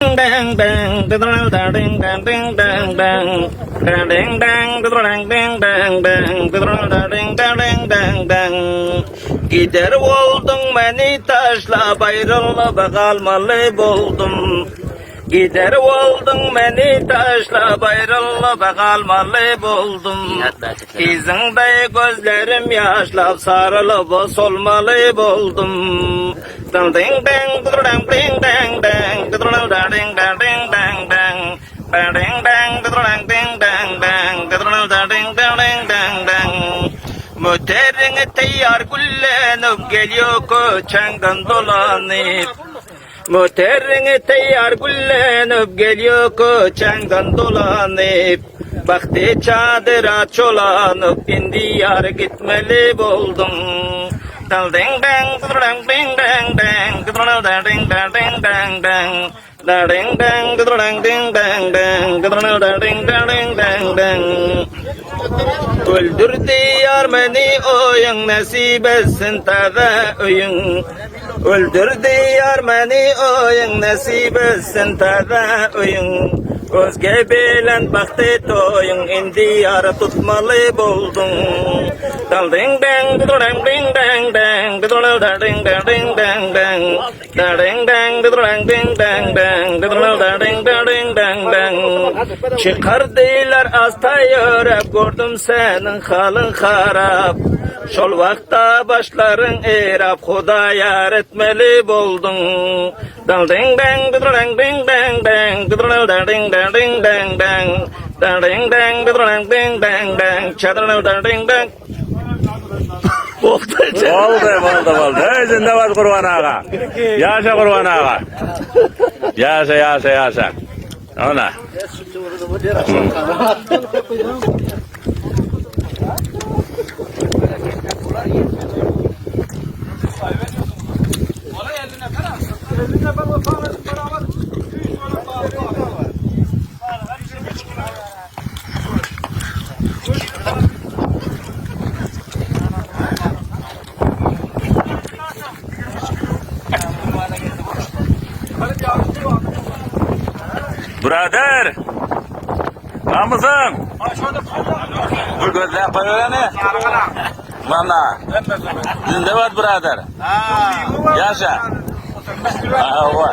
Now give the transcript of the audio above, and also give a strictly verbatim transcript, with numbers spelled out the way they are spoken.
Dang, dang, dang, dang, dang, dang, dang, dang, dang. Dang, dang, dang, dang, dang, dang, dang, dang, dang, dang, dang. Gider bolduñ meni taşlap, ayrılıp galmaly bolduñ. Gider bolduñ meni taşlap, ayrılıp galmaly bolduñ. Iziňde gözlerim yaşlap, sarılıp solmaly bolduñ. Dang, ding, dang, dudurang, ding, dang, dang, dudurang, dang, ding, dang, ding, dang, dang. Dang, ding, dang, dudurang, ding, dang, dang, dudurang, dang, ding, dang, ding, dang, dang. Möteriň taýýar güllenip gelýär köçäňden dolanyp. Möteriň taýýar güllenip gelýär köçäňden dolanyp. Bahty çadyra çolanyp, indi ýar gitmeli bolduň. Dal ding dang, dudurang ding dang dang, dudurang dang ding dang ding dang dang. Dal ding dang, dudurang ding dang dang, dudurang dang ding dang ding dang dang. Öldürdi ýar meni oýuň, nesip etsin täze öýüň. Öldürdi ýar meni oýuň, nesip etsin täze öýüň. Özge bilen bahty toýuň, indi ýar tutmaly bolduň. Dal ding dang, dudurang ding dang dang, dudurang ding dang ding dang dang. Dal ding dang, dudurang ding dang dang, dudurang ding dang ding dang dang. Çykardylar asta ýörap, gördüm seniň halyň harap. Şol wagt ta başlaryň eýrap, Hudaýa ýar etmeli bolduň. Dal ding dang, dudurang ding dang dang, dudurang dal ding dal ding dang dang. Dal ding dang, dudurang ding dang dang, çadyrang dal ding dang. Boldy, boldy, boldy. Eý, zinde bol Gurban aga. Ýaşa Gurban aga. Ýaşa, ýaşa, ýaşa. Ana. Birader! Namysym! Bu gözläp goýbereni. Mana. Zinde bol, birader. Ýaşa. Hawa.